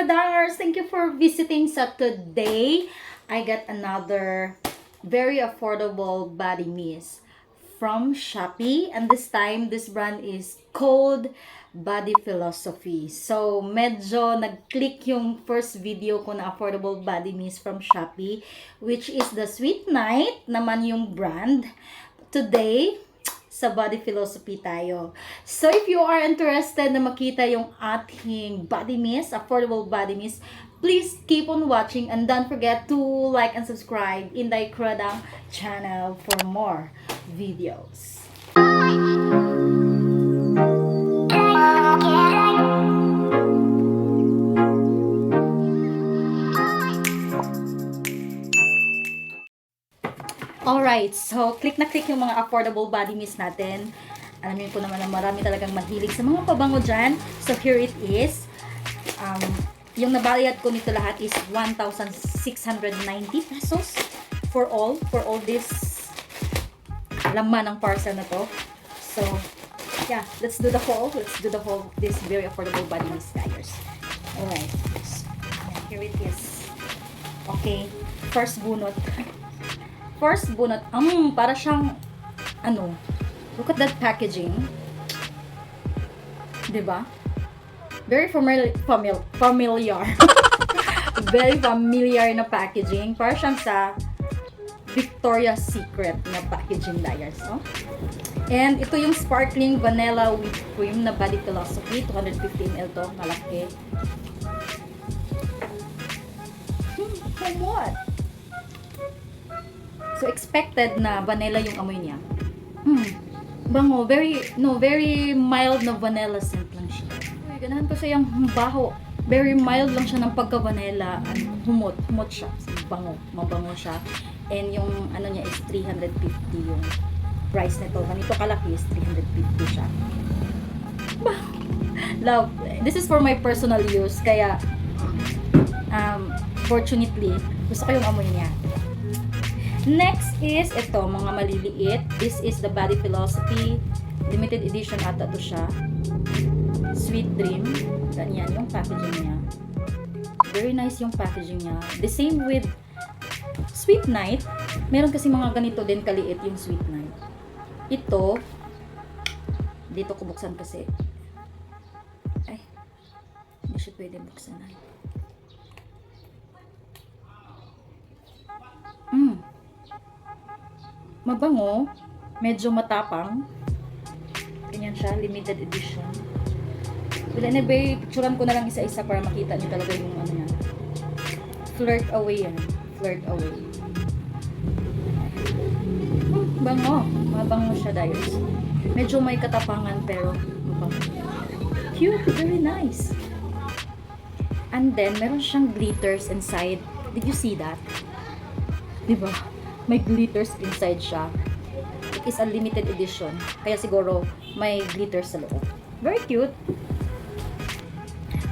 Kradangers! Thank you for visiting sa today. I got another very affordable body mist from Shopee. And this time, this brand is called Body Philosophy. So, medyo nag-click yung first video ko na affordable body mist from Shopee, which is the Sweet Night naman yung brand. Today, sa Body Philosophy tayo. So, if you are interested na makita yung ating body mist, affordable body mist, please keep on watching and don't forget to like and subscribe Inday Kradang channel for more videos. Alright, so click na click yung mga affordable body mist natin. Alam niyo po naman na marami talagang mahilig sa mga pabango dyan. So here it is. Yung nabayad ko nito lahat is 1,690 pesos for all this laman ng parcel na to. So, yeah, let's do the haul. Let's do the haul of this very affordable body mist, guys. Alright. So, here it is. Okay, first bunot. First bunot, para siyang, ano, look at that packaging. 'Di ba? Very familiar, familiar. Very familiar na packaging. Para siyang sa Victoria's Secret na packaging, Dyers, no? And ito yung sparkling vanilla whipped cream na Body Philosophy. 250 ml to. Malaki. What? So, expected na vanilla yung amoy niya. Bango. Very, no, very mild na vanilla scent lang siya. Uy, ganahan ko siya yung baho. Very mild lang siya ng pagka-vanilla. Ano, humot. Humot siya. Bango. Mabango siya. And yung ano niya is 350 yung price nito. Ganito kalaki is 350 siya. Bah! Love. This is for my personal use. Kaya, fortunately, gusto ko yung amoy niya. Next is ito, mga maliliit. This is the Body Philosophy. Limited edition ata to siya. Sweet Dream. Ganyan yung packaging niya. Very nice yung packaging niya. The same with Sweet Night. Meron kasi mga ganito din kaliit yung Sweet Night. Ito, dito ko buksan kasi. Ay, hindi siya pwede buksan na. Mabango. Medyo matapang. Ganyan siya. Limited edition. Wala na ba, picturean ko na lang isa-isa para makita niyo talaga yung ano niya. Flirt Away yan. Flirt Away. Bango. Mabango siya, Dyers. Medyo may katapangan pero mabango. Cute. Very nice. And then, meron siyang glitters inside. Did you see that? Diba? May glitters inside siya. It is a limited edition. Kaya siguro may glitters sa loob. Very cute.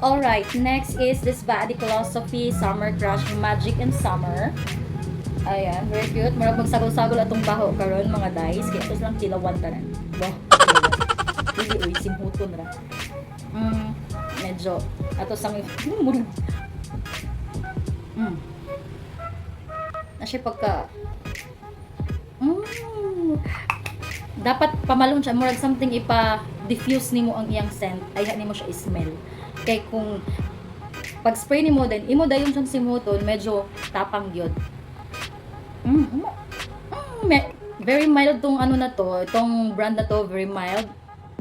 Alright, next is this Body Philosophy Summer Crush Magic in Summer. Ayan, very cute. Murag magsagol-sagol atong baho karon, mga dice. Kaya ito lang kilawan tanan. Wah, kilawan. Dili uy, simhuton ra. Medyo ato sa may Na siya pagka dapat pamalon siya, murag something ipa diffuse nimo ang iyang scent, ay nimo siya smell. Kay kung pag spray nimo din, imo dayon siyang simuton, medyo tapang gyud. Very mild tong ano na to, itong brand na to, very mild.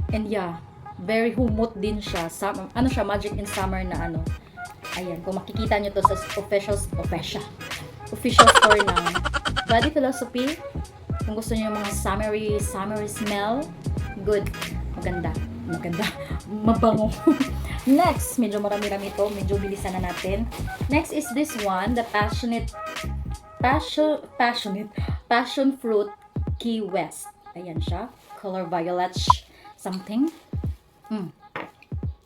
And yeah, very humot din siya. Ano siya, Magic in Summer na ano. Ayan, kung makikita nyo to sa official store ng Body Philosophy. Kung gusto niyo yung mga summery smell, good. Maganda. Maganda. Mabango. Next, medyo marami-rami to. Medyo bilisan na natin. Next is this one, the passion fruit Key West. Ayan siya. Color violet something.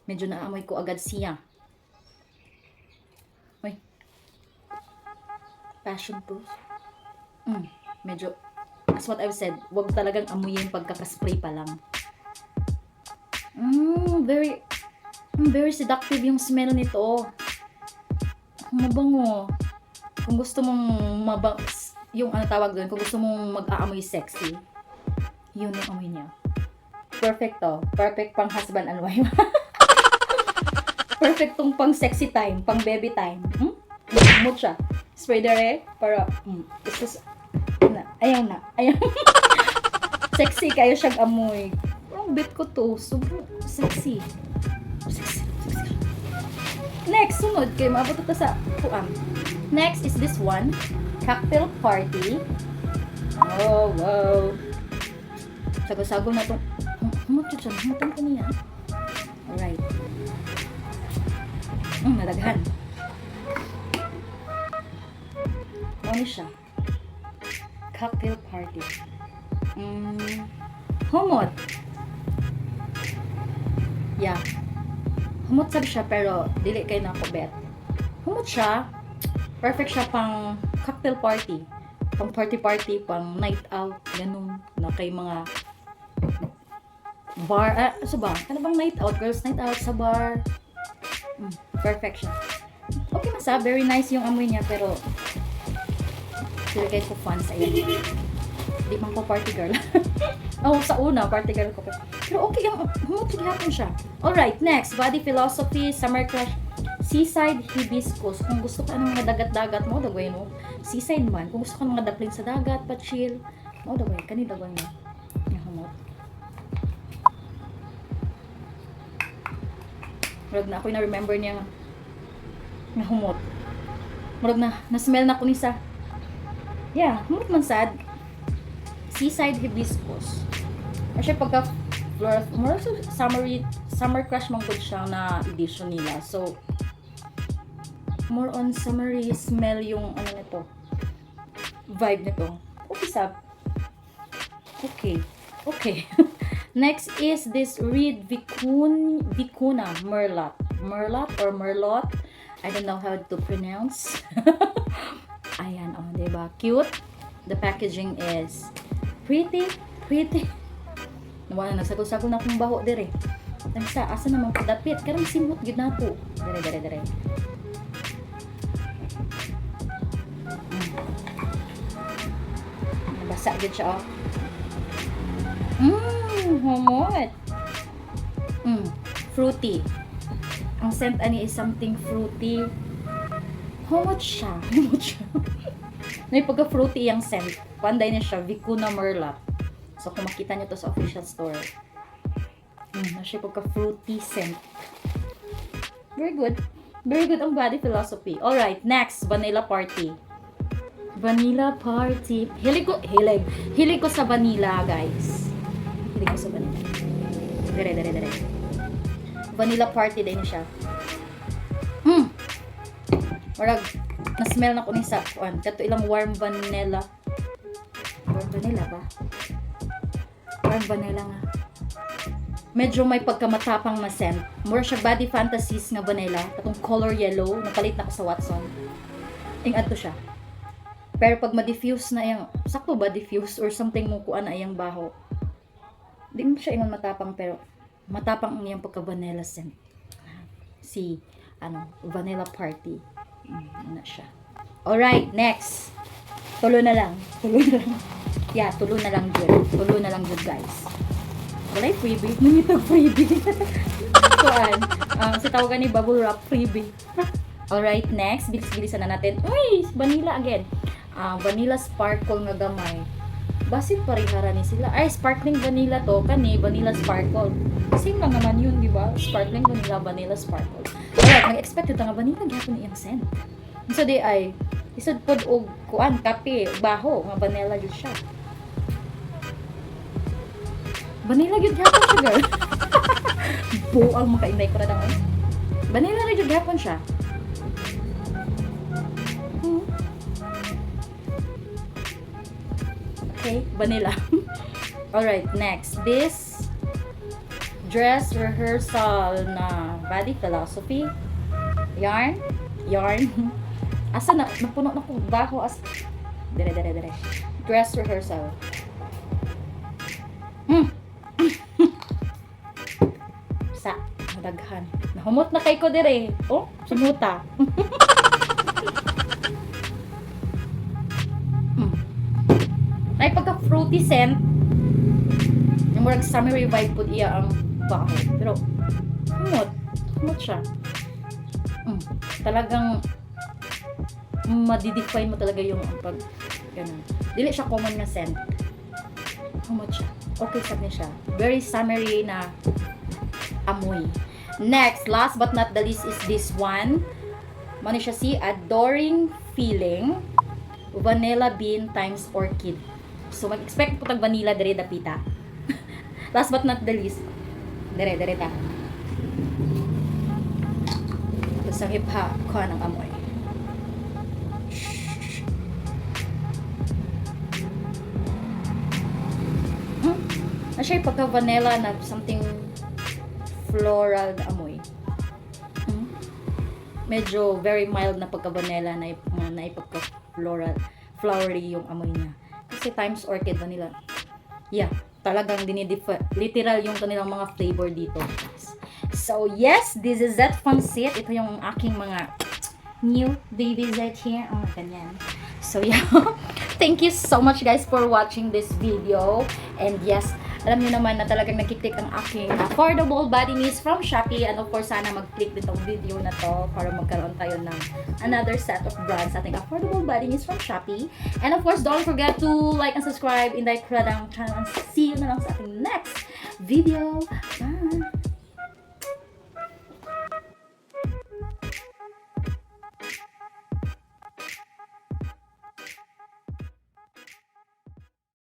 Medyo naamoy ko agad siya. Uy. Passion fruit. Medyo, as what I've said, wag talagang amuyin pagkakaspray pa lang. Very, very seductive yung smell nito. Mabango. Kung gusto mong mabang, yung ano tawag doon, kung gusto mong mag-aamoy sexy, yun yung amoy niya. Perfect to. Perfect pang husband and wife. Perfect tong pang sexy time, pang baby time. Humot siya. Spray dere, para, this is, na, ayaw na, ayaw. Sexy kayo siyang amoy. Parang bet ko to. Sobrang sexy. Sexy. Sexy. Next, sunod kay maabot ta sa kuan. Next is this one, Cocktail Party. Oh, wow. Sago-sago na itong. Humot siya. Humutan ko niya. Alright. Nadaghan. Ano siya? Cocktail Party. Humot. Yeah. Humot sab siya pero dili kay nako bet. Humot siya. Perfect siya pang cocktail party. Pang party party, pang night out, ganun. Na kay mga bar, ah, sa ba? Ano bang night out? Girls night out sa bar. Perfect siya. Okay man sa, very nice yung amoy niya pero dili kay ko fan sa iyo. Di man ko party girl. Oh, sa una, party girl ko. Pero okay, yung humot gihapon siya. Alright, next, Body Philosophy, Summer Crush, Seaside Hibiscus. Kung gusto ka ng mga dagat-dagat mo, dagway no. Seaside man. Kung gusto ka ng mga dapling sa dagat, pa-chill. Mo, dagway. Kani dagway mo. Yung humot. Murag na ako na-remember niya nga humot. Murag na, na-smell na ko ni sa. Yeah, humot man sad. Seaside Hibiscus. Kasi pagka floral, more so summery, Summer Crush man gud siya na edition nila. So, more on summery smell yung ano nito. Vibe nito. Okay sab. Okay. Okay. Next is this Reed Vicuna Merlot. Merlot or Merlot? I don't know how to pronounce. Ayan, oh, diba? Cute. The packaging is pretty, pretty. Nawala, nagsagol-sagol na akong baho dire. Nagsa, asa naman ko dapit? Karang simot gid nako. Dire, dire, dire. Nabasa gid siya, oh. Humot. Fruity. Ang scent ani is something fruity. Humot siya. Humot siya. May pagka-fruity yung scent. Panday na siya, Vicuna Merlot. So, kung makita nyo to sa official store, na siya pagka-fruity scent. Very good. Very good ang Body Philosophy. Alright, next, Vanilla Party. Vanilla Party. Hilig ko, hilig. Hilig ko sa vanilla, guys. Hilig ko sa vanilla. Dire, dire, dire. Vanilla Party din siya. Murag, na-smell na ko ni sa, kuan. Kato ilang warm vanilla. Warm vanilla ba? Warm vanilla nga. Medyo may pagkamatapang na scent. Mura siya Body Fantasies nga vanilla. Katong color yellow. Napalit na ko sa Watson. Ing adto siya. Pero pag ma-diffuse na yung, sakto ba diffuse or something mo kuan na iyang baho. Di mo siya ingon matapang pero matapang ang iyang pagka-vanilla scent. Si, ano, Vanilla Party. Ano siya. Alright, next. Tulo na lang. Tulo na lang. Yeah, tulo na lang jud. Tulo na lang jud, guys. Walay freebie. Nangitag freebie. Kuan. Sa tawagan ni bubble wrap freebie. Alright, next. Bilis-bilisan na natin. Uy, vanilla again. Ah, vanilla sparkle nga gamay. Basin parehara ni sila. Ay, sparkling vanilla to. Kani, vanilla sparkle. Same lang naman yun, di ba? Sparkling vanilla, vanilla sparkle. Alright, mag-expect ito nga vanilla gyapon iyang scent. So di ay, isod pod og kuan, kape, baho, nga vanilla jud siya. Vanilla gyud gyapon siya, girl. Buang makainday ko na lang. Eh. Vanilla ra jud gyapon siya. Okay, vanilla. Alright, next. This dress rehearsal na Body Philosophy. Yarn? Yarn. Asa na? Napuno na ko baho as. Dire, dire, dire. Dress rehearsal. Sa, nadaghan. Nahumot na kay ko dire. Oh, sumuta. Ay, pagka fruity scent, yung murag summery vibe pud iya ang baho. Pero, humot. Humot siya. Talagang madidefine mo talaga yung ang pag ganun. Dili siya common nga scent. Humot siya. Okay sad ni siya. Very summery na amoy. Next, last but not the least is this one. Mao ni siya si Adoring Feeling Vanilla Bean times Orchid. So, mag-expect po tag vanilla dere dapita. Last but not the least, dere, dere ta. Tapos ang hipha, kuha ng amoy. Na siya pagka vanilla na something floral na amoy. Medyo very mild na pagka vanilla na pagka floral, flowery yung amoy niya. Kasi times orchid vanilla. Yeah, talagang literal yung kanilang mga flavor dito. So yes, this is that Fonsit. Ito yung aking mga new babies right here. Oh, ganyan. So yeah, thank you so much, guys, for watching this video. And yes, alam niyo naman na talagang nagki-click ang aking affordable body mist from Shopee. And of course, sana mag-click ditong video na to para magkaroon tayo ng another set of brands sa ating affordable body mist from Shopee. And of course, don't forget to like and subscribe Inday Kradang channel and see you na lang sa ating next video. Bye!